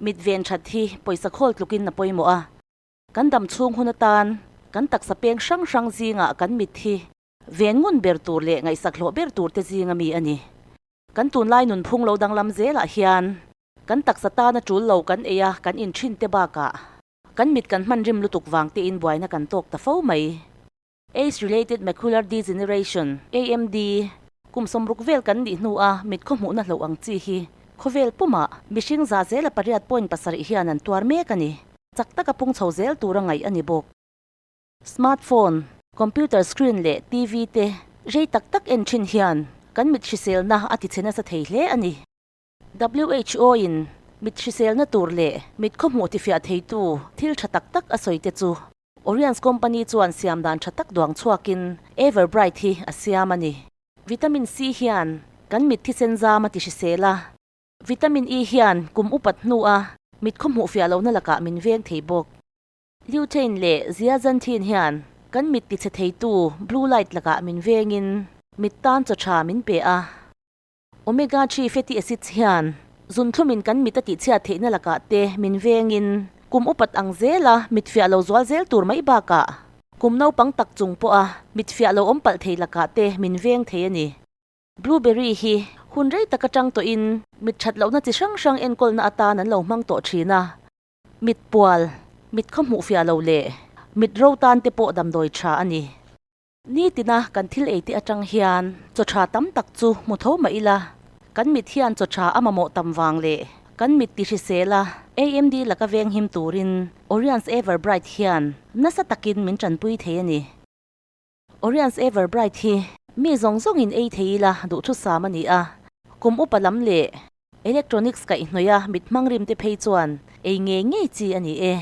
Mit ven that hi pawisa khawl tlukin a pawimawh a. Kan dam chhung hun atan kan taksa peng hrang hrang zingah kan mit hi ven ngun ber tur leh ngaihsak hlawh ber tur te zinga mi a ni. Kan tunlai nunphung lo danglam zelah hian kan taksa tana tul lo kan ei a, kan inthin te bakah kan mit kan hman rim lutuk vang tein buaina kan tawk ta fo mai. Age related macular degeneration, AMD, kum 60 vel kan nih hnu a mit khaw hmuhna hloh ang chi hi khawvel pumah mihring za zela 8.7 hian an tuar mek a ni. Chak taka pung chho zel tura ngaih a ni bawk. Smartphone, computer screen leh TV te rei tak tak en thin hian kan mit hriselna a tichhe nasa thei hle a ni. WHO in mit hriselna tur leh mit khaw hmuh tifiah theitu thil tha tak tak a sawi te chu Oriens Company chuan siam dan tha tak duang chhuakin Everbright hi a siam a ni. Vitamin C hian kan mit thisen zam a ti hrisel a, Vitamin E hian kum upat hnu a mit khaw hmuh fiah lohna lakah min veng thei bawk. Lutein leh Zeaxanthin hian kan mit tichhe theitu blue light lakah min vengin mit tan chaw tha min pe a. Omega 3 fatty acids hian zunthlum-in kan mit a tihchhiat theihna lakah te min vengin kum upat ang zela mit fiah lo zual zel tur mai bakah kum naupang tak chung pawha mit fiah lo awm palh thei lakah te min veng thei a ni. Blueberry hi hun rei tak atang tawhin mit that lohna chi hrang hrang enkawlna atan an lo hmang tawh thin a. Mit pual, mit khaw hmuh fiah lo leh mit ro tan te pawh damdawi tha a ni. Nitina kan thil ei te atang hian chaw tha tam tak chu hmu tho mah ila, kan mit hian chaw tha a mamawh tam vang leh kan mit ti hrisel a, AMD laka veng him turin Oriens Everbright hian nasa takin min tanpui thei a ni. Oriens Everbright hi mi zawng zawngin ei thei ila duhthusam a ni a, kum upa lam leh electronics kaihhnawih a mit hmang rim te phei chuan ei ngei ngei chi a ni e.